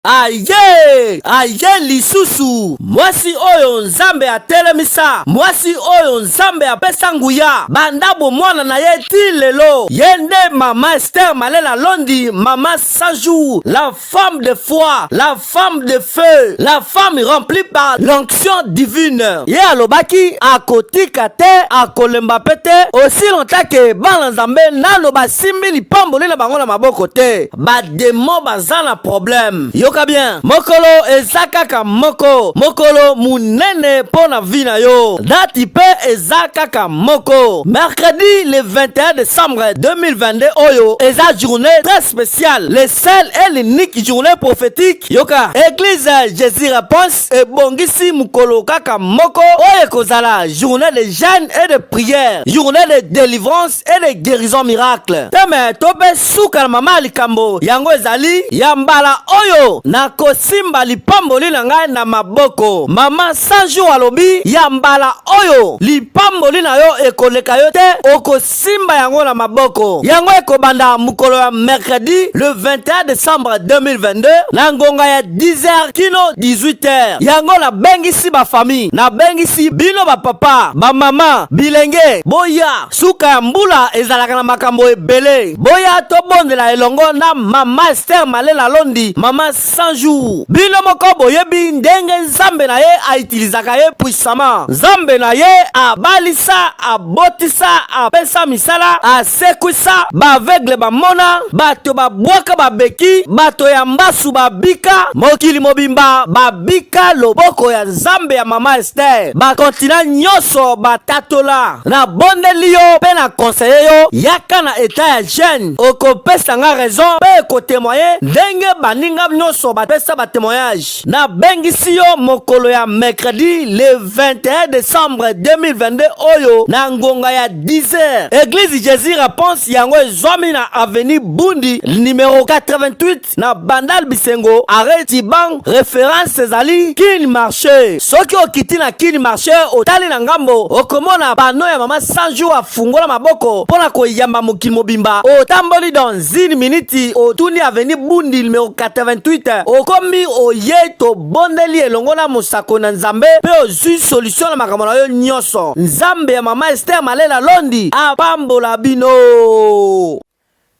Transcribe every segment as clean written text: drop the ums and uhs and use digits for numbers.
Aye! Aye lisusu! Mwasi oyo Nzambe atelemisa, mwasi oyo Nzambe apesa nguya banda bomwana na ye ti lelo, ye nde Mama Esther Malela Londi, Mama 100 jours, la femme de foi, la femme de feu, la femme remplie par l'onction divine. Ye alobaki akotika te, akolemba pe te, aussi longtemps que bana Nzambe nano basimbi lipamboli na bango na maboko te. Ba demon baza na problème. Yoka bien, mokolo eza kaka moko, mokolo munene mpo na vie na yo. Date pe eza kaka moko, mercredi le 21 décembre 2022 oyo eza journée très spéciale, le seul et l'unique journée prophétique. Yoka, église Jésus Réponse ebongisi mokolo kaka moko oyo ekozala journée de jeûne et de prière, journée de délivrance et de guérison miracle. Teme to mpe suka na mama ya likambo yango ezali ya mbala oyo nakosimba lipamboli na ngai na maboko. Mama 100 jours alobi ya mbala oyo lipamboli na yo ekoleka yo te, okosimba yango na maboko. Yango ekobanda mokolo ya mercredi le 21 décembre 2022 na ngonga ya 10h kino 18h. Yango nabengisi ba famille, nabengisi bino ba papa, ba mama, bilenge, boya. Suka ya mbula ezalaka na makambo ebele. Boya tobondela elongo na Mama Esther Malela Londi, Mama 100 jours. Bino moko boyebi ndenge Nzambe na ye a utilisaka ye puissamment. Nzambe na ye abalisa, abotisa, apesa misala, asekwisa ba aveugle bamona, bato babwaka babeki, bato ya mbasu babika, mokili mobimba babika loboko ya Nzambe ya Mama Esther. Ba continent nyonso batatola. Nabondeli yo mpe na conseille yo, yaka na etat ya jeune, okopesa nga raison mpe ekotemoye ndenge baninga nyonso bapesa ba temoignage. Nabengisi yo mokolo ya mercredi le 21 decembre 2022 oyo na ngonga ya 10h. Eglise Jesus Reponse yango ezwami na avenue Bundi numero 88 na Bandal Bisengo arret Tibang, reference ezali Kin Marche. Soki okiti na Kin Marche otali na ngambo okomona pano ya mama 100 jours afungola maboko mpo na koyamba mokili mobimba. Otamboli dans une minute otuni avenue Bundi numero 88 okomi oye tobondeli elongo na mosakoli na Nzambe mpe ozwi solution na makambo na yo nyonso. Nzambe ya mama Esther Malela Londi apambola bino.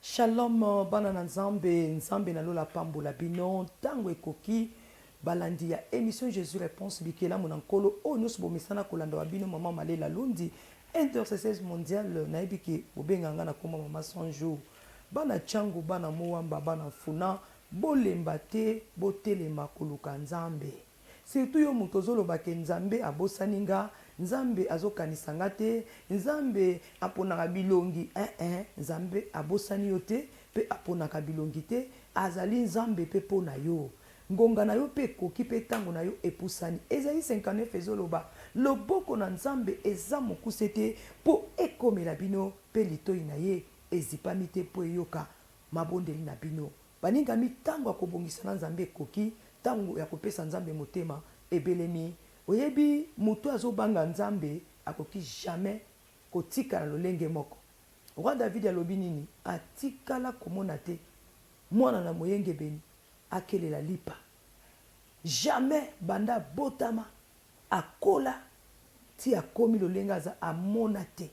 Shalom bana na nzambe, nzambe na lola apambola bino, tango ekoki balandi ya emission Jesus reponse bikelamu na nkolo oyo nionso bomesana kolanda wa bino maman Malela Lundi intercesseuse mondiale nayebi ke bobenga nga na kombo ya maman 100 jours bana tshangu bana mowamba bana mfuna bolemba te botelema koluka nzambe. Surtout yo mutu ozo loba ke nzambe abosani nga, nzambe azo kanisa nga te, nzambe aponaka bilongi eeh nzambe abosani yo te pe aponaka bilongi te, azali nzambe pe po na yo. Ngonga na yo pe ekoki pe tango na yo epusani. Esaïe 59 ezo loba loboko na nzambe eza mokuse te po ekomela bino pe litoyi na ye ezipami te po eyoka mabondeli na bino. Baningami, tango ya kobongisa na Nzambe ekoki, tango ya kopesa Nzambe motema ebelemi. Oyebi, moto oyo azobanga Nzambe akoki jamais kotikala lolenge moko. Roi David alobi nini? Atikala komona te mwana na moyengebeni akelela lipa. Jamais banda abotama, akola ti akomi lolenge aza, amona te.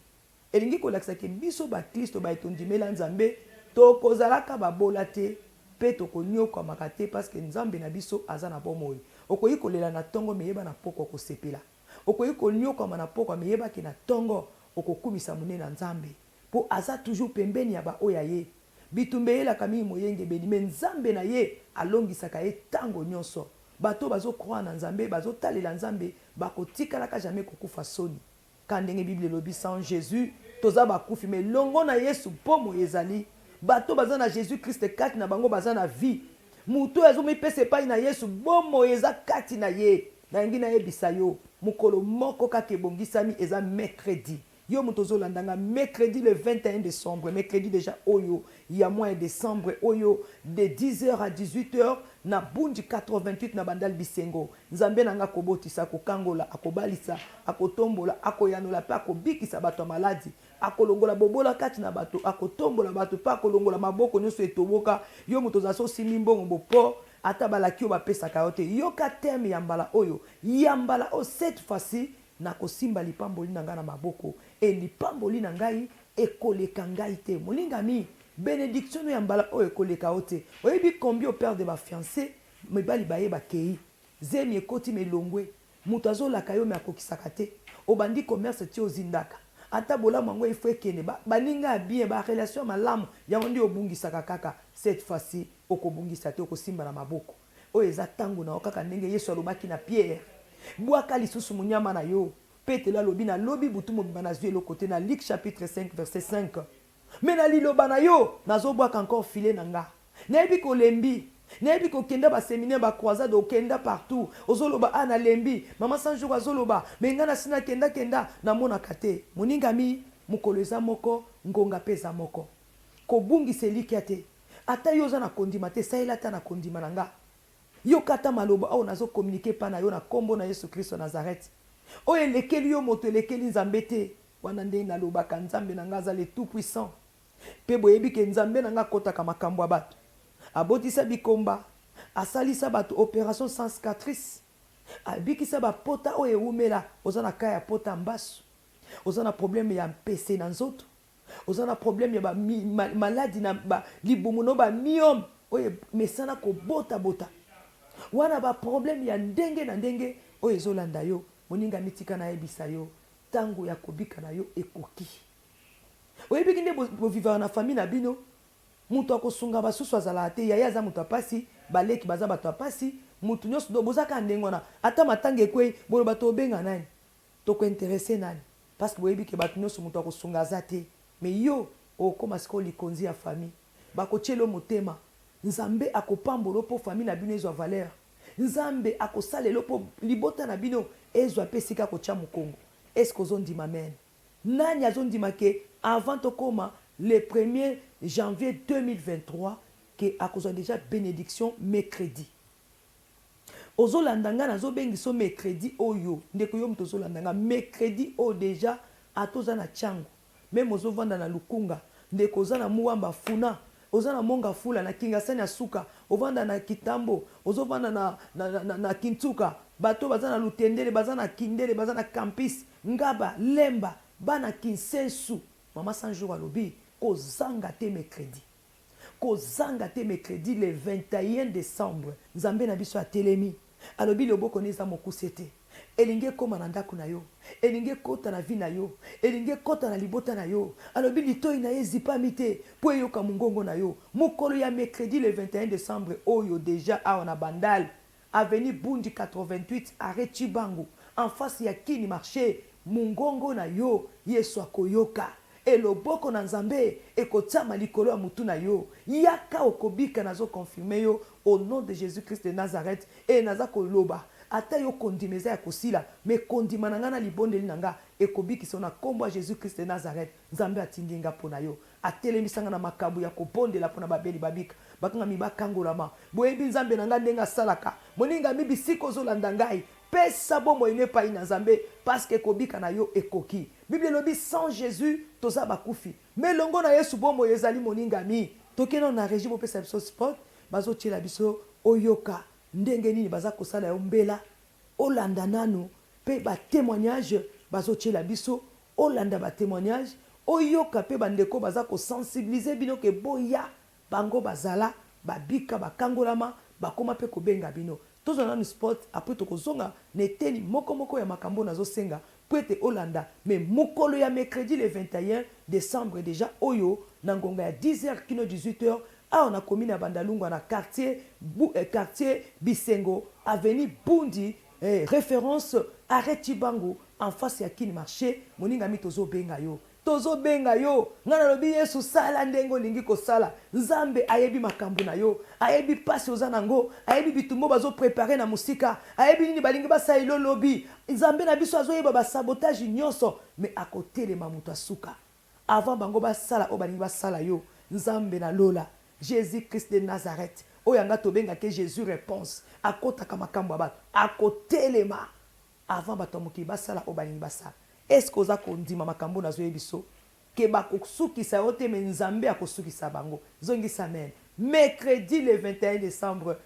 Elingi kolakisa ke biso ba klisto baye tondimela Nzambe tokozalaka babola te pe tokoniokwamaka te parce que Nzambe na biso aza na bomoi. Okoki kolela na tongo mais yeba na pokwa okosepela. Okoki koniokwama na pokwa mais yeba ke na tongo okokumisa monene ya Nzambe po aza toujours pembeni ya ba oyo ya ye. Bitumba eyelaka mingi moyengebeni mais Nzambe na ye alongisaka ye tango nionso. Bato oyo bazo croire na Nzambe, bazotalela Nzambe bakotikalaka jamais kokufa soni. Kaka ndenge bible elobi sans Jesus toza ba kufi mais elongo na yesu bomoi ezali bato baza na Jesus Christ kati na bango baza na vie moto oyo azo mipesa epai na yesu bomoi eza kati na ye nalingi nayebisa yo mokolo moko kaka ebongisami eza mercredi yo moto ozolanda nga mercredi le 21 decembre mercredi deja oyo ya mois ya decembre oyo de 10h à 18h na Bundi 88 na Bandal Bisengo. Nzambe na nga akobotisa, akokangola, akobalisa, akotombola, akoyanola mpe akobikisa bato ya maladi. Akolongola bobola kati na bato, akotombola bato mpe akolongola maboko nyonso etoboka. Yo moto ozala so osimbi mbongo bo po. Ata balaki yo bapesaka yo te. Yoka thème ya mbala oyo. Ya mbala oyo cette fois-ci nakosimba lipamboli na ngai na maboko et lipamboli na ngai ekoleka ngai te. Molingami, benediction no ya mbala oyo ekoleka yo te. Oyebi combien o perdre ba fiances? Mibali baye bakeyi. Zemi ekoti mais elongwe. Mutu azolaka yo mais akokisaka te. Obandi commerce ti ozindaka. Ata bolamu yango il faut ekende. Ba baninga ya bien, ba relations ya malamu yango nde obungisaka kaka. Cette fois ci okobungisa te, okosimba na maboko. Oyo eza tango na yo kaka ndenge Yesu alobaki na Pierre. Bwaka lisusu monyama na yo. Petelo alobi na lobi butu mobimba nazui eloko te na Luc chapitre 5 verset 5. Mais na liloba na yo nazo bwaka encore filet na nga. Nayebi ke olembi. Nayebi ke okenda ba seminaire, ba croisade, okenda partout. Ozo loba ah na lembi. Maman 100 jours azo loba mais nga nasi na kenda kenda na monaka te. Moningami, mokolo eza moko, ngonga pe eza moko. Kobungisa elikya te. Ata yo oza na kondima te, salela ata na kondima na nga. Yoka ata maloba oyo nazo communiquer epa na yo na kombo na Yesu Kristo ya Nazareth. Oyo elekeli yo moto elekeli Nzambe te. Wana nde nalobaka Nzambe na nga aza le tout puissant. Pe boyebi ke Nzambe na nga akotaka makambo ya bato. Abotisa bikomba, asalisa bato operation sans cicatrice, abikisa ba pota oyo ewumela. Oza na cas ya pota ya mbasu, oza na problème ya mpese na nzoto, oza na problème ya ba maladi na ba libumu no ba myome oyo emesana kobota bota. Wana ba problème ya ndenge na ndenge oyo ezolanda yo. Moninga mitika nayebisa yo, tango ya kobika na yo ekoki. Oyebi ki nde bo vivaka na famille na bino mutu akosunga basusu azalaka te yaya aza mutu ya pasi ba leki baza batu ya pasi mutu nionso donc boza kaka ndenge wana ata matanga ekweyi boloba tobenga nani toko interesse nani parce que boyebi ke batu nionso mutu akosunga aza te mais yo okoma sikoyo likonzi ya famille bakotiela yo motema Nzambe akopambola yo po famille na bino ezwa valeur Nzambe akosalela yo po libota na bino ezwa pe esika kotia mukongo est ce que ozo ndima amen. Nani azo ndima ke avant tokoma le premier janvier 2023 ke akozwa dejà benediction mecredi? Ozo landa nga nazo bengiso mecredi oyo ndeko yo mutu ozo landa nga mecredi oyo dejà ata oza na tshangu meme ozo vanda na lukunga ndeko oza na muamba funa oza na monga fula na kingasani ya suka ovanda na kitambo ozo vanda na na na, na kintuka bato baza na lutendele baza na kindele baza na campus Ngaba, Lemba, bana Kinsensu, mama 100 jours alobi kozanga te mecredi, kozanga te mecredi le 21 decembre, Nzambe na biso atelemi alobi loboko ne eza mokuse te, elingi ekoma na ndaku na yo, elingi ekota na vie na yo, elingi ekota na libota na yo, alobi litoyi na ye ezipami te po eyoka mongongo na yo, mokolo ya mecredi le 21 decembre oyo dejà awa na Bandal Avenue Bundi 88 arret Tshibangu en face ya Kin marche mungongo na yo Yesu akoyoka et loboko na Nzambe ekotiama likolo ya mutu na yo yaka okobika nazo confirme yo au nom de Jesus Christ de Nazareth et naza koloba ata yo kondima eza ya kosila mais kondima na nga na libondeli na nga ekobikisa yo na kombo ya Jesus Christ de Nazareth Nzambe atindi nga pona yo Atelemisa nga na makabo ya kobondela mpo na babeli babika, bakangami bakangolama. Boyebi Nzambe na nga ndenge asalaka. Moningami, bisika ozolanda ngai, pesa bomoi no epayi na Nzambe parce que kobika na yo ekoki. Bible elobi sans Jesus toza bakufi, mais elongo na Yesu bomoi ezali moningami. Toke nanu na regie bopesa biso spot bazotiela biso oyoka ndenge nini baza kosala yo mbela olanda nanu pe ba temoignage bazotiela biso Olanda ba temoignages, oyoka pe ba ndeko baza ko sensibiliser bino ke boya, bango bazala, ba bika, ba kangolama, bakoma pe kobenga bino. Tozwa nanu spot, après tokozonga na eteni moko moko ya makambo oyo nazo senga po ete olanda. Mais mokolo ya mecredi le 21 decembre dejà oyo na ngonga ya 10 heures kino 18 heures awa na commune ya Bandalungwa na quartier quartier Bisengo avenue Bundi Eh reference arret tshibangu en face ya kin marche moningami tozo benga yo tozo benga yo nga nalobi yesu sala ndenge olingi kosala nzambe ayebi makambu na yo ayebi pasi oza na ngo ayebi bitumba oyo bazo prepare na musika ayebi nini balingi basalelo lobi nzambe na biso azoyeba ba sabotage nionso mais akotelema mutu asuka Avant bango basala oyo balingi basala yo nzambe na lola Jesus Christ de Nazareth oyo ya nga tobengake Jesus reponse akotaka makambu ya batu akotelema avant batu ya mokili basala oyo balingi basala est ce que oza kondima makambu oyo nazo yebiso ke bakosukisa yo te mais nzambe akosukisa bango zongisa amen mercredi le 21 decembre.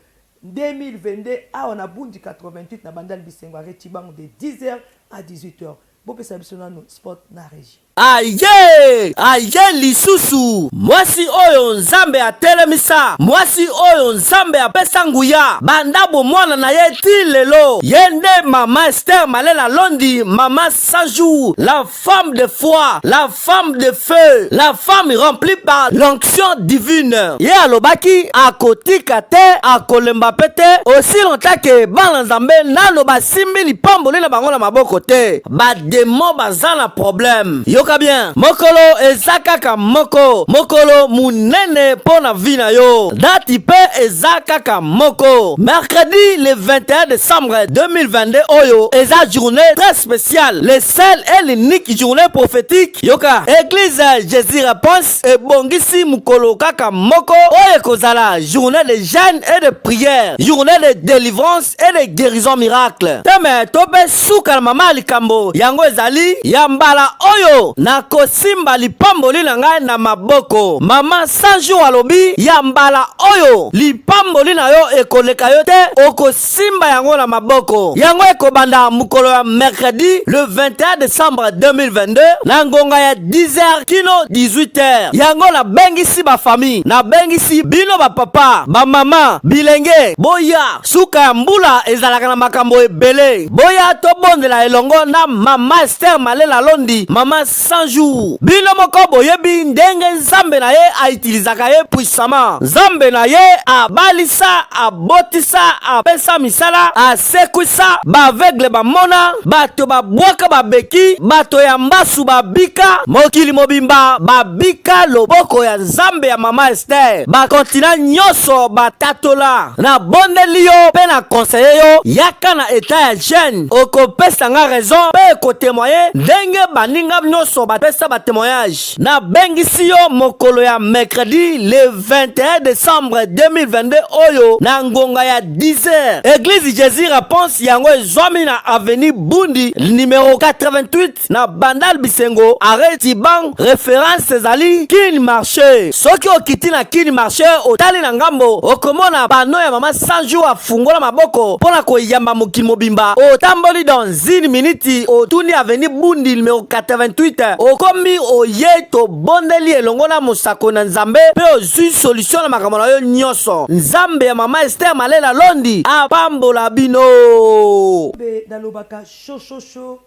2022 awa na Bundi 88 na Bandal Bisengo arret Tshibangu de 10h à 18h. Bopesa biso nanu spot na regie. Aye! Aye lisusu! Mwasi oyo Nzambe atelemisa, mwasi oyo Nzambe apesa nguya banda bomwana na ye tii lelo. Ye nde Mama Esther Malela Londi, Mama 100 jours, la femme de foi, la femme de feu, la femme remplie par l'onction divine. Ye alobaki akotika te, akolemba pe te, aussi longtemps que bana Nzambe nano basimbi lipamboli na bango na maboko te. Ba demon baza na problème. Yoka bien, mokolo eza kaka moko, mokolo munene mpo na vie na yo. Date pe eza kaka moko, mercredi le 21 décembre 2022 oyo eza journée très spéciale, le seul et l'unique journée prophétique. Yoka, église Jésus Réponse ebongisi mokolo kaka moko oyo ekozala journée de jeûne et de prière, journée de délivrance et de guérison miracle. Teme to mpe suka na mama ya likambo yango ezali ya mbala oyo nakosimba lipamboli na ngai na maboko. Mama 100 jours alobi ya mbala oyo lipamboli na yo ekoleka yo te, okosimba yango na maboko. Yango ekobanda mokolo ya mercredi le 21 décembre 2022 na ngonga ya 10h kino 18h. Yango nabengisi ba famille, nabengisi bino ba papa, ba mama, bilenge, boya. Suka ya mbula ezalaka na makambo ebele. Boya tobondela elongo na Mama Esther Malela Londi, Mama 100 jours. Bino moko boyebi ndenge Nzambe na ye a utilisaka ye puissamment. Nzambe na ye abalisa, abotisa, apesa misala, asekwisa ba aveugle bamona, bato babwaka babeki, bato ya mbasu babika, mokili mobimba babika loboko ya Nzambe ya Mama Esther. Ba continent nyonso batatola. Nabondeli yo mpe na conseille yo, yaka na etat ya jeune, okopesa nga raison mpe ekotemoye ndenge baninga nyonso bapesa ba témoignage. Nabengisi yo mokolo ya mercredi le 21 décembre 2022 oyo na ngonga ya 10h. Église Jésus Réponse yango ezwami na avenue Bundi numéro 88 na Bandal Bisengo arrêt Tibang, référence ezali Kin Marché. Soki okiti na Kin Marché otali na ngambo okomona pano ya mama 100 jours afungola maboko mpo na koyamba mokili mobimba. Otamboli dans une minute otuni avenue Bundi numéro 88 okomi, oye tobondeli elongo na mosako na Nzambe mpe ozwi solution na makambo na yo nyonso. Nzambe ya Mama Esther Malela Londi apambola bino. Mpe nalobaka shoshoshho,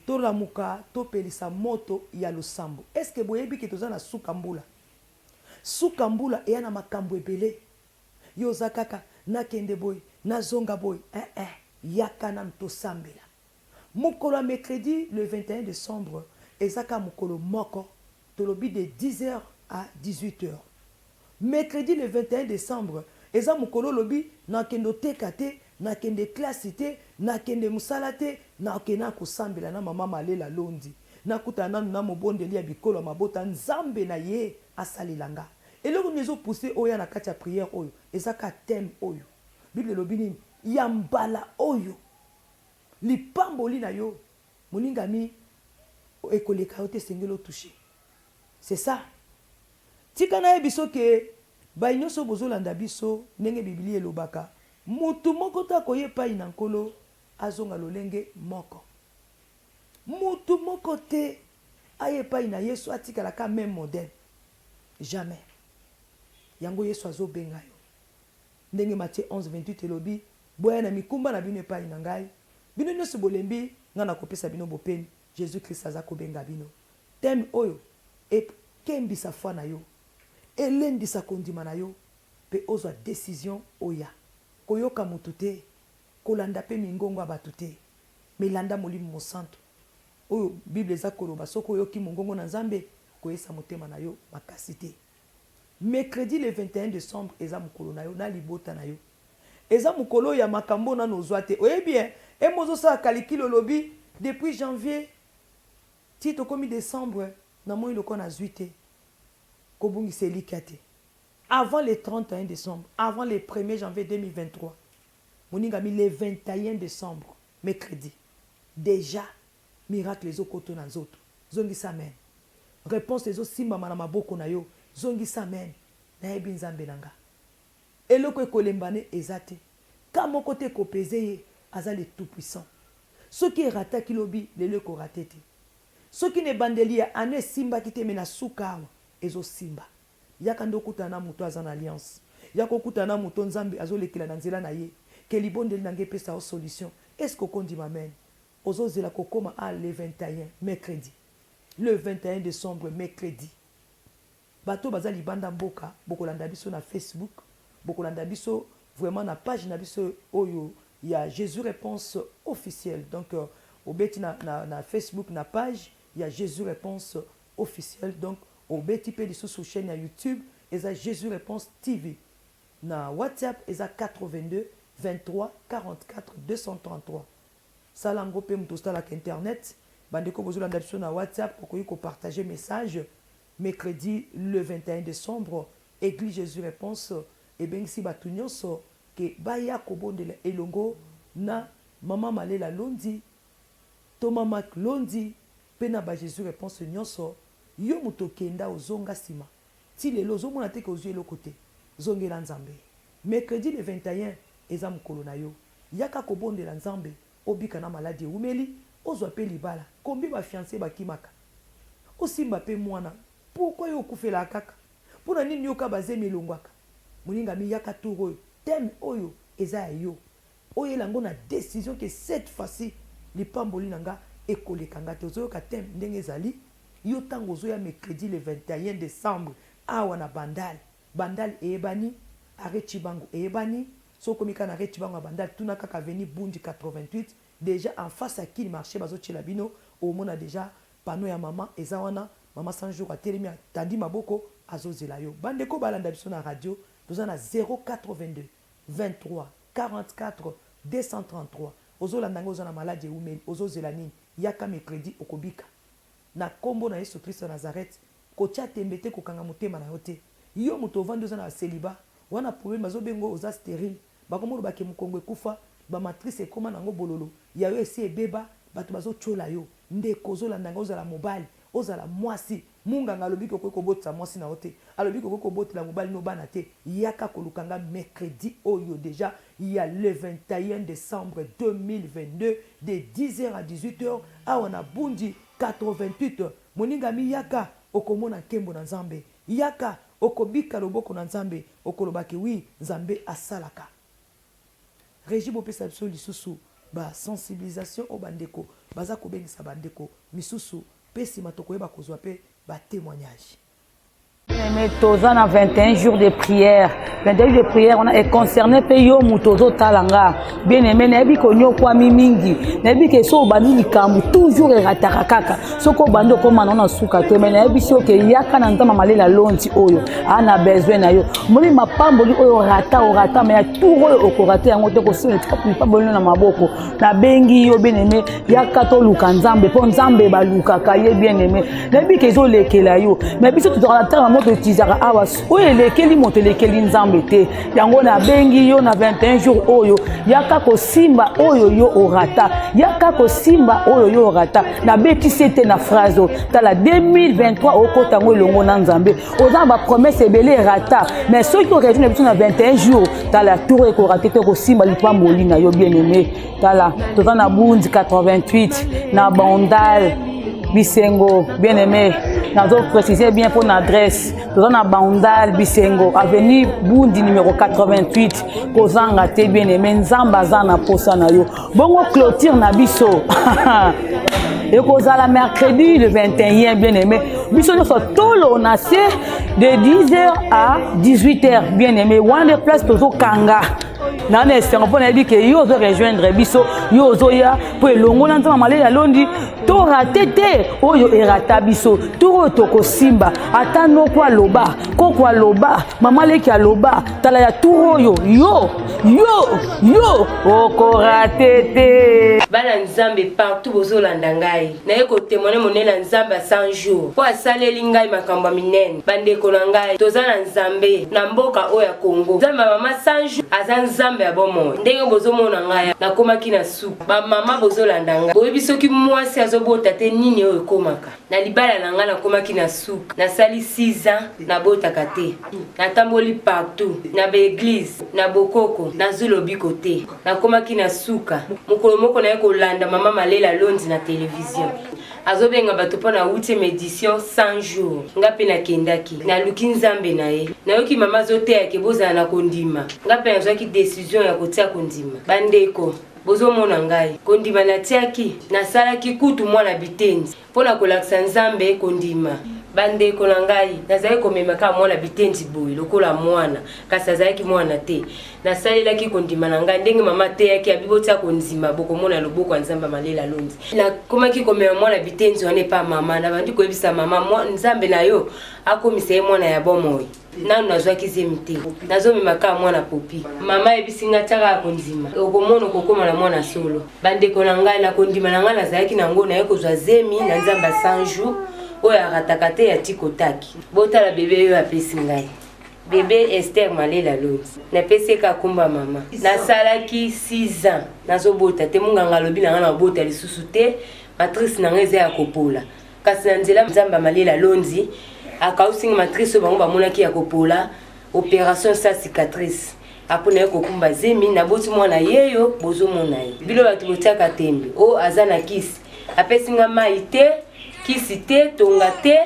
tolamuka, topelisa moto ya losambo. Est-ce boyebi ke toza na suka mbula? Suka mbula eya na makambo ebele. Yo oza kaka nakende boye, nazonga boye, eh eh, yaka nanu tosambela. Mokolo ya mercredi le 21 décembre eza kaka mokolo moko, tolobi de 10h à 18h. Mercredi le 21 décembre eza mokolo olobi nakende oteka te, nakende classe te, nakende mosala te, nakende kosambela na Mama Malela Londi, nakutana nanu na mobondeli ya bikolo ya mabota, Nzambe na ye asalela nga eloko nini. Ezopousse oya na kati ya prière oyo eza ka thème oyo Bible elobi nini? Ya mbala oyo lipamboli na yo, moningami, ekoleka yo te, esengeli otouche. C'est ça. Tika nayebi so ke bai nyonso bozolanda biso, ndenge Biblia elobaka, mutu moko te akoya epai na Nkolo azonga lolenge moko. Mutu moko te aye epai na Yesu atikala ka même modèle, jamais. Yango Yesu azobenga yo, ndenge Matthieu 11 28 elobi: "Boya na mikumba na bino epai na ngai, bino nyonso bolembi, ngai nakopesa bino bopemi." Jésus Christ aza kobenga bino. Thème oyo ekembisa foi na yo, elendisa kondima na yo mpe ozwa décision oya koyoka motu te, kolanda mpe mingongo ya bato te, mais landa Molimo Mosantu oyo Bible eza koloba: soki oyoki mongongo na Nzambe, koyesa motema na yo makasi te. Mercredi le 21 décembre eza mokolo na yo na libota na yo. Eza mokolo ya makambo nano ozwa te. Oyebi e emo ozosala kalikili, olobi depuis janvier ti tokomi décembre, namoni lokola nazwi te. Kobungisa elikya te. Avant le 31 décembre, avant le 1er janvier 2023, moningami, le 21 décembre, mercredi déjà, miracle ezokota na nzoto. Zongisa amen. Réponse ezosimbama na maboko na yo. Zongisa amen. Nayebi Nzambe na nga, eloko ekolemba ne eza te. Cas moko te eko peser ye, aza le tout puissant. Soki e rataki lobi, lelo eko rater te. Soki na ebandeli ya annee esimbaki te mais na suka awa ezo simba. Yaka nde okutana na moto aza na alliance. Yaka okutana na moto Nzambe azo lekela na nzela na ye. Que libondeli na nga epesa yo solution. Est ce que okondima amen? Ozo zela kokoma a le 21 mercredi. Le 21 decembre mercredi. Bato oyo baza libanda mboka bokolanda biso na Facebook, bokolanda biso vraiment na page na biso oyo ya Jesus Reponse officiel. Donc obeti na, na, na Facebook na page ya Jesus Reponse officiel. Donc obeti pe lisusu chaîne ya YouTube eza Jesus Reponse TV. Na WhatsApp eza 82 23 44 233. Sala yango pe moto osalaka internet. Bandeko bozolanda biso na WhatsApp okoki ko partager message. Mercredi le 21 decembre, Eglise Jesus Reponse ebengisi batu nionso ke baya kobondela elongo na Maman Malela Londi, Ntoma Marc Londi pe na ba Jesus Reponse nionso. Yo moto okenda ozonga sima ti lelo ozomona te ke ozui eloko te, zongela Nzambe. Mercredi le 21 eza mokolo na yo, yaka kobondela Nzambe obika na maladi ewumeli, ozua pe libala. Combien ba fiances bakimaka? Osimba pe muana pourquoi yo okufelaka kaka? Pona nini yo kaka ba zemi elongwaka? Moningami yaka tour oyo thème oyo eza ya yo oyela ngo na decision que cette fois ci lipamboli na nga ekoleka nga te ozoyoka thème ndenge ezali yo tango ozoya mercredi le 21 decembre awa na bandal bandal eyebani arret tshibangu eyebani soki okomi kaka na arret tshibangu ya bandal tuna kaka avenue bundi 88 dejà en face ya kin marche bazo tiela bino omona dejà Panneau ya maman eza wana, maman 100 jours atelemi atandi maboko azozela yo. Ba ndeko balanda biso na radio toza na 082 23 44 233 ozolanda ngai oza na maladi ewumeli ozozela nini? Yaka mercredi okobika na kombo na yesu christo ya Nazareth kotia tembe te kokanga motema na yo te yo moto ovandi oza na celibat wana problème bazobenga yo oza sterile Bakomi oloba ke mukongo ekufa, ba matrice ekoma nango bololo, ya yo esi ebeba, batu bazo tiola yo. Ndeko ozo landa ngai ozala mobali, ozala mwasi, munganga alobi ke okoki kobotisa mwasi na yo te, alobi ke okoki kobotela mobali no bana te, yaka koluka nga mercredi oyo dejà ya le 21 decembre 2022 de 10 heures à 18 heures awa na Bundi 88. Moningami yaka okomona nkembo na Nzambe. Yaka okobika loboko na nzambe okoloba ke oui nzambe asalaka. Regie bopesa biso lisusu ba sensibilisation oyo ba ndeko baza kobengisa ba ndeko misusu pe sima tokoyeba kozua pe ba temoignage. Bien-aimé, toza na 21 jours de prière. 21 jours de prière wana e concerne pe yo moto ozotala nga. Bien-aimé, nayebi konyokwami mingi. Nayebi ke so obandi likambo toujours erataka kaka. Soki obandi okoma na na suka te, mais nayebisi yo ke yaka na Nzambe malela lonti oyo. A na besoin na yo. Moni mapamboli oyo rata orata mais ya tour oyo okorate yango te kosila lipamboli na maboko. Nabengi yo bien-aimé, yaka toluka Nzambe mpo Nzambe balukaka ye bien-aimé. Nayebi ke ezolekela yo, mais biso tozalaka na ntango moto etizaka awa oyo elekeli moto elekeli Nzambe te. Yango nabengi yo na 21 jours oyo, yaka kosimba oyo yo orata, yaka kosimba oyo yo orata. Nabetisi ete na phrase oyo, tala 2023 okota yango elongo na Nzambe. Oza na bapromese ebele erata, mais soki orejoindre biso na 21 jours, tala tour ekorate te, kosimba lipamboli na yo bien aimé. Tala toza na Bundi 88 na Bandal Bisengo, bien aimé. Nazo préciser bien pour adresse. Toza na Bandal Bisengo, avenue Bundi numéro 88. Kozanga te bien aimé, Nzambe aza na posa na yo. Bongo clôture na biso. ekozala mercredi le 21 bien aimé biso nyonso tolo na se de 10h à 18h bien aimé wana nde place tozokanga na na esengo mpo nayebi ke yo ozo rejoindre biso yo ozoya mpo elongo na nzambe maleli alondi to rate te oyo erata biso tour oyo tokosimba ata noko aloba koko aloba mama leki aloba tala ya tour oyo yo yo yo okorate te. Bana nzambe partout bozolanda ngai naye ko temoigne monene ya nzambe ya 100 jours po asaleli ngai makambo ya minene bandeko na ngai toza na nzambe na mboka oyo ya Congo nzambe ya mama 100 jours aza nzambe. Nzambe ya bomoi. Ndenge bozomona ngai, nakomaki na suka. Bamama bozolanda ngai, boyebi soki mwasi azobota te nini oyo ekomaka na libala na ngai. Nakomaki na suka, nasali 6 ans nabotaka te, natamboli partout na baeglize na bokoko, nazwi lobiko te. Nakomaki na suka. Mokolo moko naye kolanda mama Malela Londi na televizio, azobenga bato mpo na 8e édition 100 jours. Nga mpe nakendaki, naluki Nzambe na ye. Nayoki mama azoteya ke bozala na kondima. Nga mpe nazwaki décision ya kotia kondima. Bandeko, bozomona ngai, kondima natiaki, nasalaki kutu mwana bitendi mpo na kolakisa Nzambe kondima. Bandeko na ngai, nazalaki komema kaka mwana bitendi boye lokola mwana, kasi azalaki mwana te. Nasalelaki kondima na ngai ndenge mama ateyaki, abi botia kondima, bokomona loboko ya Nzambe Malela Londi. Nakomaki komema mwana bitendi wana epa mama, nabandi koyebisa mama, Nzambe na yo akomisa ye mwana ya bomoi. Nanu nazwaki zemi te, nazomema kaka mwana popi. Mama ayebisi ngai, tiaka ya kondima, okomona okokóma na mwana solo. Bandeko na ngai, na kondima na ngai nazalaki nango, naye kozwa zemi na Nzambe ya 100 jours oyo arataka te ya tikotaki. Botala bebe oyo apesi ngai, bebe Ester Malela Londi. Napesi ye kakumba mama. Nasalaki 6 ans nazobota te. Monganga alobi na ngai nabota lisusu te, matrice na ngai eza ya kopola. Kasi na nzela Nzambe ya Malela Londi akausinga matrice oyo bango bamonaki ya kopola, opération sa cicatrice. Apo naye kokumba zemi, naboti mwana yeyo bozomona ye. Bino bato botiaka tembe, o aza na kisi, apesi nga mai te, kisi te, tonga te,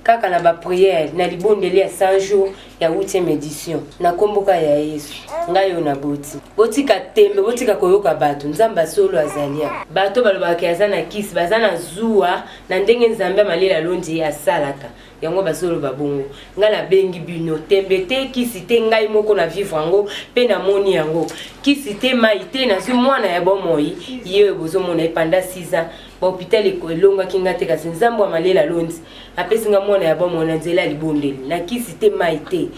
kaka na bapriere na libondeli ya 100 jours ya 8e édition na komboka ya Yesu, ngai oyo naboti. Botika tembe, botika koyoka bato. Nzambe asolo azali. Bato balobaka aza na kisi, baza na zuwa na ndenge Nzambe ya Malela Londi asalaka yango, bazoloba bongo. Ngai nabengi bino, tembe te, kisi te. Ngai moko na vivre yango mpe namoni yango. Kisi te, mai te, nazwi mwana ya bomoi ye oyo bozomona ye. Pendant 6 ans bahôpital elongaki nga te, kasi Nzambe ya Malela Londi apesi nga mwana ya bomoi na nzela ya libondeli, na kisi te, mai te.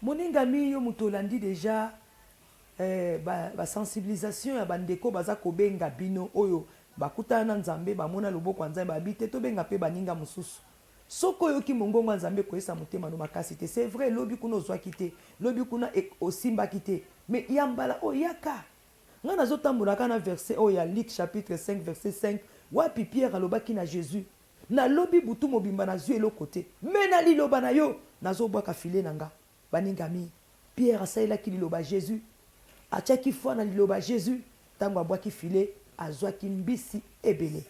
Moningami, yo moto olandi deja basensibilisation ba ya bandeko baza kobenga bino oyo bakutana na Nzambe, bamona loboko ya Nzambe, babi te tobenga mpe baninga mosusu. Soki oyoki mongongo ya Nzambe, koyesa motema no makasi te. C'est vrai, lobi kuna ozwaki te, lobi kuna osimbaki te, mais ya mbala oyo yaka. Ngai nazotambola kaka na verset oyo ya Luc chapitre 5 verset 5, wapi Pierre alobaki na Jésus: "Nalobi butu mobimba, nazwi eloko te, mais na liloba na yo nazobwaka filet na nga." Baningami, Pierre asalelaki liloba Jésus, atiaki foi na liloba Jésus. Ntango abwaki filet, azwaki mbisi ebele.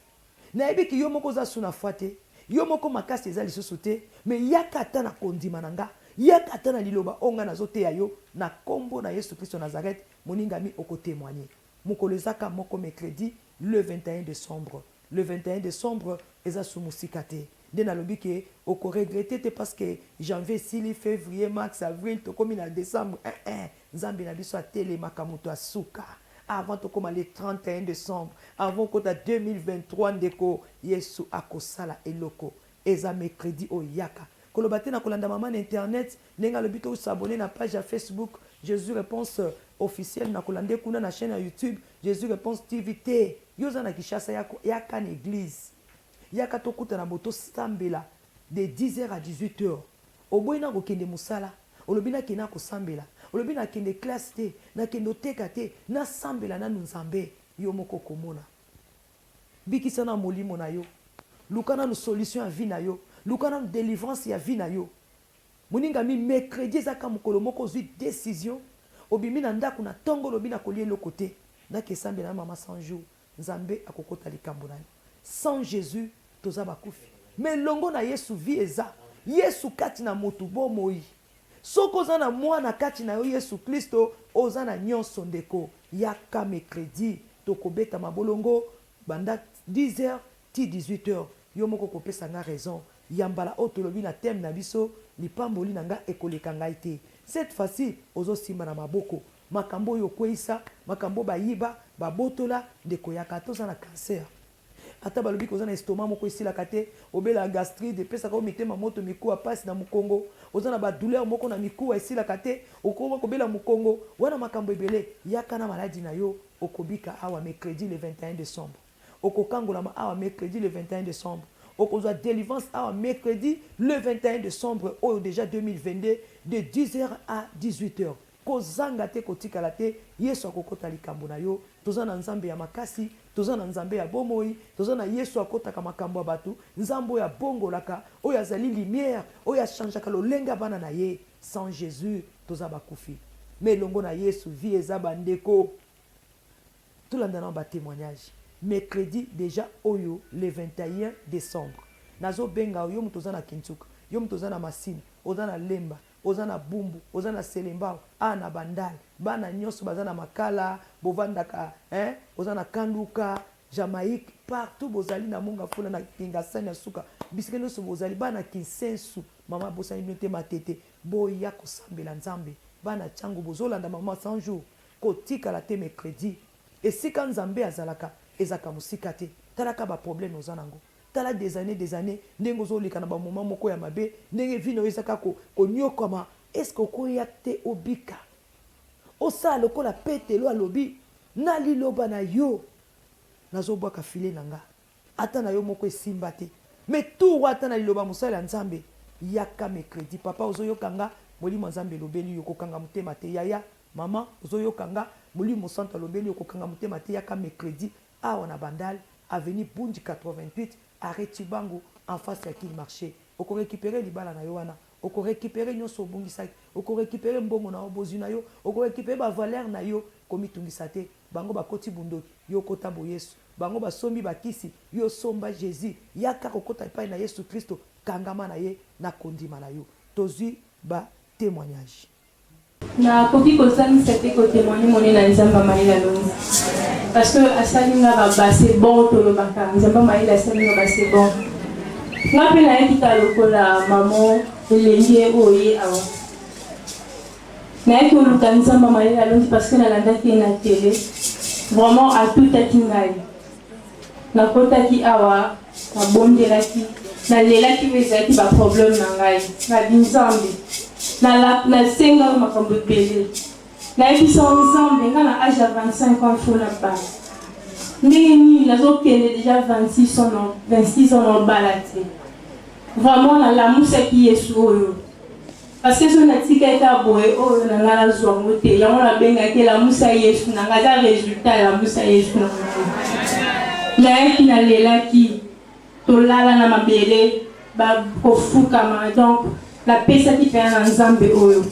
Nayebi ki yo moko oza su na foi te, yo moko makasi eza lisusu te, mais yaka ata na kondima na nga, yaka ata na liloba oyo ngai nazoteya yo na nkombo na Yesu Kristo Nazareth. Moningami, okotémoigne. Mokolo ezaka moko, mercredi le 21 décembre. Le 21 décembre eza su mosika te. Nde nalobi ke okoregretter te, parce que janvier esili, février, mars, avril, tokomi na décembre. Eh, eh, Nzambe na biso atelemaka moto asuka. Avant tokóma le 31 décembre, avant kota 2023, ndeko, Yesu akosala eloko. Eza mercredi oyo, yaka. Koloba te na kolanda mama na internet ndenge alobi, tos'abonner na page ya Facebook Jésus Réponse officielle, na kolanda kuna na chaîne ya YouTube Jésus Réponse TV te. Yo oza na Kinshasa, yaka na église, yaka tokutana bo tosambela de 10h à 18h. Oboyi na kokende mosala, olobi nakende na kosambela, olobi nakende classe te, nakende oteka te, nasambela nanu Nzambe. Yo moko komona, bikisa na molimo na yo, luka nanu solution ya vie na yo, luka nanu délivrance ya vie na yo. Moningami, mercredi ezaka mokolo moko ozwi décision, obimi na ndako na ntongo, olobi nakolia eloko te, nakesambela na mama 100 jours. Nzambe akokota likambo na yo. Sans Jésus toza bakufi, mais elongo na Yesu vie eza. Yesu kati na motu, bomoi. Soki oza na mwana kati na yo, Yesu Kristo, oza na nyonso. Ndeko, yaka mercredi, tokobeta mabolongo banda 10 heures ti 18 heures. Yo moko kopesa nga raison. Ya mbala oyo tolobi na thème na biso: "Lipamboli na nga ekoleka ngai te." Cette fois-ci ozosimba na maboko makambo oyo okweyisa, makambo bayiba, babotola. Ndeko, yaka. Ata oza na cancer, ata balobi koza na estomac moko esilaka te, obela gastrite epesaka yo mitema moto, mikuwa, pasi na mokongo, oza na badouleur moko na mikuwa esilaka te, okoma kobela mokongo wana, makambo ebele, yaka na maladi na yo, okobika awa mercredi le 21 décembre. Okokangolama awa mercredi le 21 décembre. Okozwa delivrance awa mercredi le 21 decembre oyo dejà 2022 de 10 heures à 18 heures. Kozanga te kotikala te Yesu akokota likambo na yo. Toza na Nzambe ya makasi, toza na Nzambe ya bomoi, toza na Yesu akotaka makambo ya bato, Nzambe oyo abongolaka, oyo azali lumière, oyo a changeaka lolenge ya bana na ye. Sans Jesus toza bakufi mais elongo na Yesu vie eza ba ndeko. Tolanda nanu ba temoignages. Mercredi dejà oyo le 21 decembre nazo benga yo, yo mutu oza na Kinsuka, yo mutu oza na Masina, oza na Lemba, oza na Bumbu, oza na Selembao, awa na Bandal, bana nionso baza na Makala, bovandaka hein, oza na Kanluka, Jamaïque, partout bozali na Mont-Ngafula, na Kingasani na suka, bisika nionso bozali, bana Kinsensu, maman abosani bino te, Matete, boya kosambela Nzambe, bana Tshangu bozolanda maman 100 jours, Kotikala te mecredi esika nzambe azalaka ezalaka musika te tala kaka ba problème oza nango tala des annees des annees ndenge ozo leka na ba moment moko ya mabe ndenge vie nayo eza kaka ko niokwama est ce que okoya te obika osala lokola petelo alobi na liloba na yo nazo bwaka filet na nga Ata na yo moko esimba te mais tour ata na liloba mosali ya nzambe yaka mecredi papa ozo yoka nga molimo ya nzambe elobeli yo kokanga motema te yaya maman ozo yoka nga molimo mosantu alobeli yo kokanga motema te yaka mecredi awa na bandal avenue bundi 88 arret tshibangu en face ya kin marche oko recuperer libala na yo wana oko recuperer nionso obungisaki oko recuperer mbongo na yo bozwi na yo oko recuperer ba valeur na yo komitungisa te bango bakoti bondoki yo kota boyesu Bango basombi ba kisi, yo somba Jesus, yaka kokota epai na Yesu Kristo, kangama na ye na kondima na yo. Tozui ba temoignages. Na koki kozangisa te ko temoigner monene ya Nzambe ya mayele alongi parce que asali nga ba base bon tolobaka Nzambe ya mayele asali nga base bon nga pe nayaki kaka lokola maman elenge oyo ye awa Nayaki koluka Nzambe mayele alongi parce que nalandaki ye na tele. Vraiment atutaki ngai. Nakotaki awa, nabondelaki, nalelaki oyo ezalaki ba problème na ngai. Nabi Nzambe, nasenga makambo ebele. Nayebisa Nzambe ngai na age ya 25 ans il faut nabala. Ndenge nini nazokende deja 26 ans, 26 ans nabala te. Vraiment nalamusaki Yesu oyo. Parce que soki natikaki kaka boye oyo na ngai nazwa yango te yango nabengaki lamusa yesu na ngai eza resultat ya lamusa yesu na ngai nayaki nalelaki tolala na mabele bakofukama donc napesaki mpena na nzambe oyo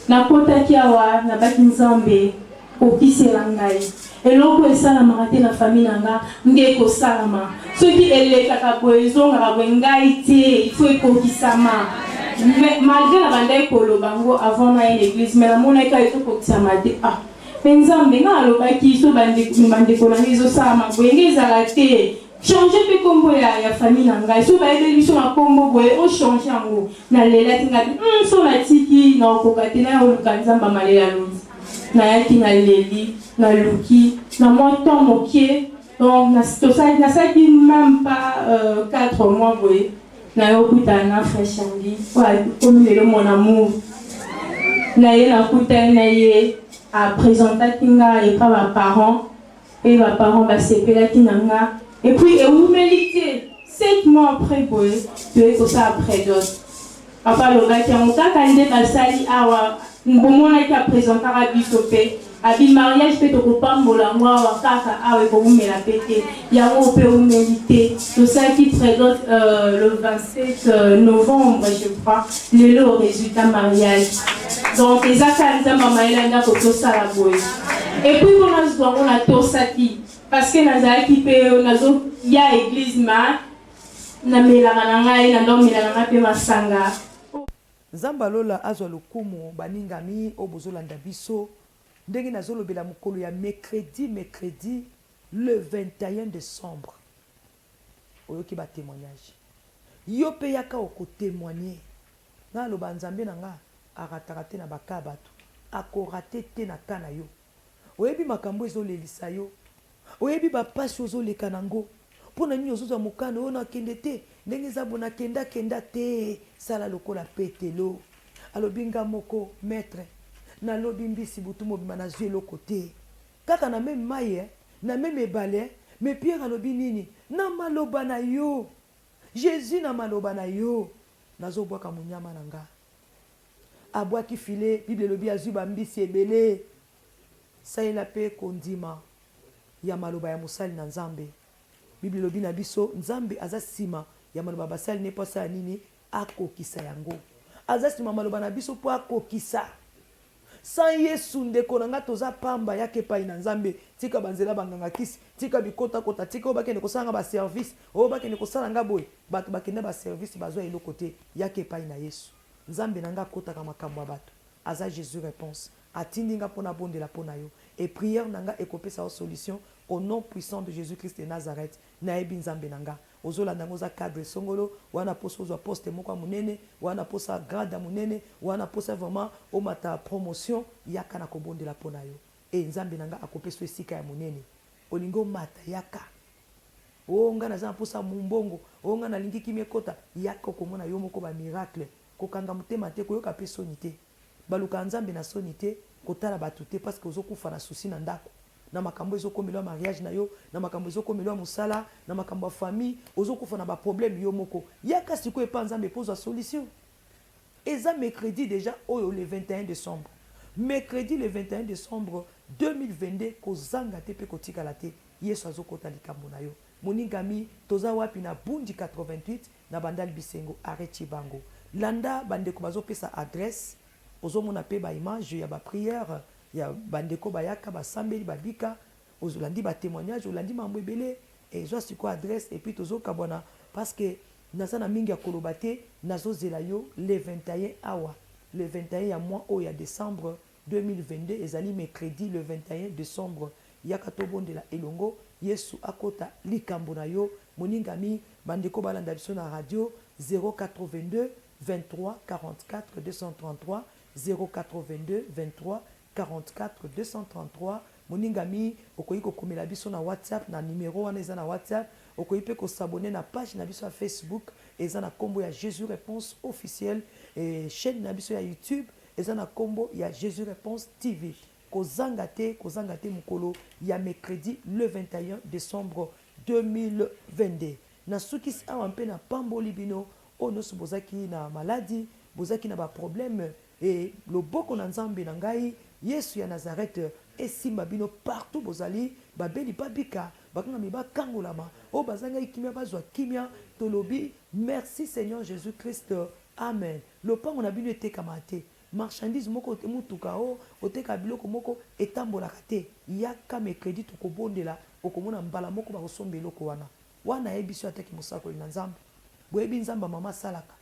nakotaki awa nabaki nzambe Kokisela ngai eloko esalamaka te na famille na nga nde ekosalama soki elekaka boye ezongaka boye ngai te il faut ekokisama mais malgré na bandaki koloba yango avant naya na église mais namonaki kaka ezokokisama te ah mais nzambe nga alobaki so bandeko na ngai ezosalama boye nge ezala te change mpe nkombo ya, ya famille na ngai so bayebeli biso na nkombo boye ochange yango nalelaki ngai mm, so natiki naokoka te naye oluka nzambe amalela lozi Nayaki naleli, naluki na mwa temps mokie donc nasalaki meme pas euh, 4 mois boye naye okutana na frère Charlie oyo akomi lelo mon amour na ye nakutani na ye apresentaki nga epa ba parents mpe ba parents basepelaki na nga et puis ewumeli te 7 mois après boye toye kosala prédot Papa alobaki yango kaka nde basali awa bomonaki a presentaka biso pe abi mariage pe tokopambola yango awa kaka awa ekowumela pe te yango pe ewumeli te tosalaki predot euh, le 27 euh, novembre je crois lelo résultat mariage donc eza kaka nzambe amayela ndako tosala boye epuis mpo nazwa yango natosaki parce que nazalaki mpe nazoya église ma Namelaka na ngai, na ndomela na ngai mpe masanga. Nzambe ya lola azwa lokumu baningami oyo bozolanda biso ndenge nazolobela mokolo ya mecredi mecredi le 21 decembre oyoki ba temoignage yo pe yaka oko temoigner nga naloba nzambe na nga arataka te na ba cas ya batu ako rate te na cas na yo Oyebi makambo ezo lelisa yo. Oyebi ba pasi ozo leka na ngo. Pona nini ozo zwa mokano oyo na kende te ndenge eza boye na kenda kenda te sala lokola petelo alobi nga moko maitre na lobi mbisi butu mobimba na zwi eloko te kaka na meme mayi eh na meme ebale eh mais Pierre alobi nini na maloba na yo. Jesus na maloba na yo nazo bwaka monyama na nga. Abwaki filet, Bible elobi azwi ba mbisi ebele. Salela pe kondima ya maloba ya mosali na Nzambe. Bible elobi na biso Nzambe aza sima ya maloba ya basali ne po asala nini? Akokisa yango. Aza sima maloba na biso po akokisa. Sans Yesu ndeko na nga toza pamba yaka epayi na Nzambe tika ba nzela ba nganga kisi tika bikota kota tika oyo bakende kosala nga ba service oyo bakende kosala nga boye batu bakenda ba service bazua eloko te yaka epayi na Yesu Nzambe na nga akotaka makambo ya batu aza Jesus reponse atindi nga po nabondela po na yo et prière na nga ekopesa yo solution au nom puissant de Jesus Christ de Nazareth nayebi Nzambe na nga Ozo landa nga oza cadre songolo, oa na posa ozwa poste moko ya munene, oa na posa grade ya munene, oa na posa vraiment omata promotion, yaka na kobondela pona yo et Nzambe na nga akopesa yo esika ya munene. Olingi omata yaka. Oh nga naza na posa ya mbongo, oh nga nalingi kimia ekota, yaka okomona yo moko ba miracle. Kokanga motema te, koyoka pe soni te. Balukaka Nzambe na soni te, kotala batu te parce que ozo kufa na souci na ndaku, na makambo ezo komela yo mariage na yo, na makambo ezo komela yo musala, na makambo ya famille, ozo kufa na ba problème yo moko. Yaka sikoyo epa Nzambe po ozwa solution. Eza mercredi dejà oyo le 21 decembre. Mercredi le 21 decembre 2022 kozanga te pe kotikala te, Yesu azo kota likambo na yo. Moningami toza wapi na Bundi 88 na bandal bisengo arret tshibangu landa ba ndeko bazo pesa adresse ozo mona pe ba image ya ba prière ya ba ndeko bayaka ba sambeli ba bika olandi ba temoignage olandi mambo ebele et zwa sikoyo adresse et puis tozo kabwana parce que naza na mingi ya koloba te nazo zela yo le 21 awa le 21 ya mois oyo ya decembre 2022 ezali mecredi le 21 decembre yaka tobondela elongo yesu akota likambo na yo moningami ba ndeko balanda biso na radio 082 23 44 233 082 23 44 233 moningami okoki kokomela biso na whatsapp na numero wana eza na whatsapp okoki pe ko s'abonner na page na biso ya facebook eza na kombo ya jesus reponse officiel et chaine na biso ya youtube Eza na kombo ya Jesus Reponse TV. Kozanga te, kozanga te mokolo ya mecredi le 21 decembre 2022. Nasukisi awa mpe napamboli bino oyo nionso bozaki na maladi, bozaki na ba problèmes et loboko na Nzambe na ngai Yesu ya Nazareth esimba bino partout bozali, babeli babika, bakangami bakangolama, oyo bazangaki kimia bazwa kimia, tolobi merci Seigneur Jesus Christ Amen lopango na bino etekamaka te marchandise moko mutuka oh otekaka biloko moko etambolaka te yaka mecredi tokobondela okomona mbala moko bakosomba eloko wana wana ayebisi yo ata ki mosakoli na nzambe boyebi nzambe ya mama asalaka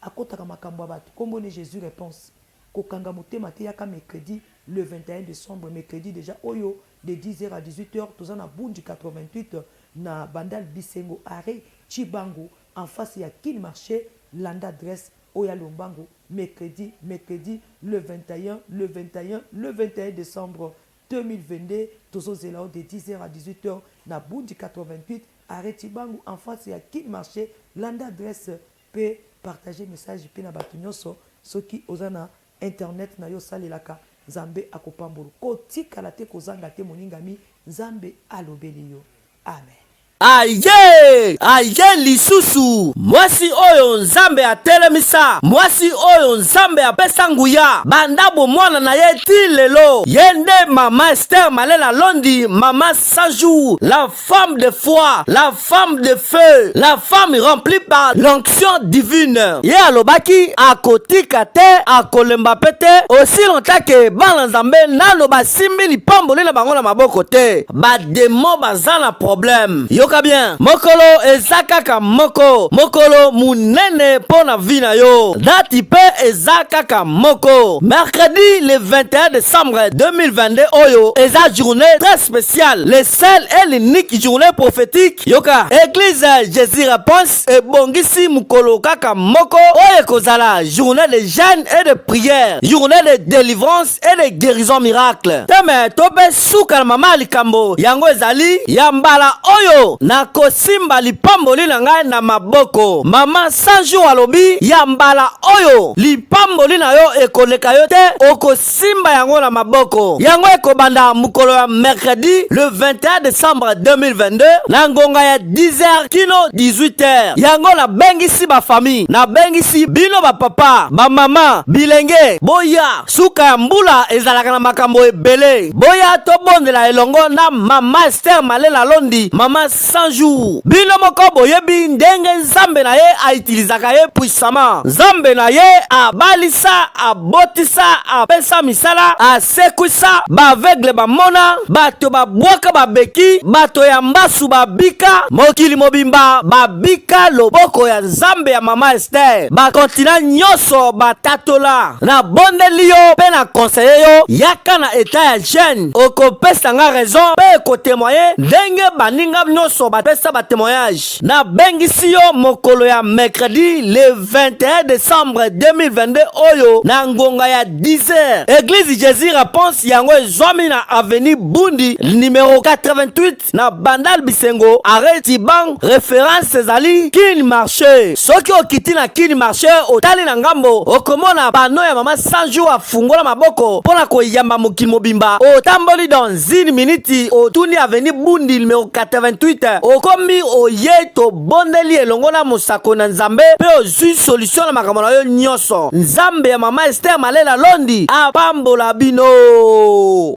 akotaka makambo ya bato kombo ne Jesus reponse kokanga motema te yaka mecredi le 21 decembre mecredi dejà oyo de 10 heures à 18 heures toza na bundi 88 na bandal bisengo arret tshibangu en face ya kin marche landa adresse oya lombangu mercredi mercredi le 21 le 21 le 21 decembre 2022 tozo zela yo de 10 heures à 18 heures na bundi 88 arret tshibangu en face ya kin marche landa adresse pe partager message pe na batu nionso soki oza na internet na yo osalelaka nzambe akopambolo kotikala te kozanga te moningami nzambe alobeli yo amen. Aye! Aye lisusu! Mwasi oyo Nzambe atelemisa, mwasi oyo Nzambe apesa nguya banda bomwana na ye tii lelo. Ye nde Mama Esther Malela Londi, Mama 100 jours, la femme de foi, la femme de feu, la femme remplie par l'onction divine. Ye alobaki akotika te, akolemba pe te, aussi longtemps que bana Nzambe nano basimbi lipamboli na bango na maboko te. Ba demon baza na problème. Yoka bien, mokolo eza kaka moko, mokolo munene mpo na vie na yo. Date pe eza kaka moko. Mercredi le 21 décembre 2022 oyo eza journée très spéciale, le seul et l'unique journée prophétique. Yoka, Église Jésus Réponse ebongisi mokolo kaka moko oyo ekozala journée de jeûne et de prière, journée de délivrance et de guérison miracle. Teme to pe suka na mama ya likambo yango ezali ya mbala oyo. Nakosimba lipamboli na ngai na maboko. Mama 100 jours alobi ya mbala oyo lipamboli na yo ekoleka yo te, okosimba yango na maboko. Yango ekobanda mokolo ya mercredi le 21 décembre 2022 na ngonga ya 10h kino 18h. Yango nabengisi bafamille, nabengisi bino bapapa, bamama, bilenge, boya. Suka ya mbula ezalaka na makambo ebele. Boya tobondela elongo na mama Esther Malela Londi, mama 100 jours. Bino moko boyebi ndenge Nzambe na ye aitilizaka ye puissamment. Nzambe na ye abalisa, abotisa, apesa misala, asekwisa baaveugle bamona, bato babwaka babeki, bato ya mbasu babika, mokili mobimba babika loboko ya Nzambe ya mama Esther. Bakontina nyonso batatola. Nabondeli yo mpe na conseille yo, yaka na etat ya jeune, okopesa nga raison mpe ekotemoye ndenge baninga nyonso bapesa batemoyage. Nabengisi yo mokolo ya mercredi le 21 décembre 2022 oyo na ngonga ya 10h. Eglise Jésus Réponse yango ezwami na avenue Bundi numero 88 na Bandal Bisengo, arrêt Tibang, référence ezali Kin Marché. Soki okiti na Kin Marché otali na ngambo, okomona pano ya mama 100 jours afungola maboko mpo na koyamba mokili mobimba. Otamboli dans une minute, otuni avenue Bundi numero 88, okomi oye, tobondeli elongo na mosako na Nzambe mpe ozwi solution na makambo na yo nyonso. Nzambe ya mama Esther Malela Londi apambola bino.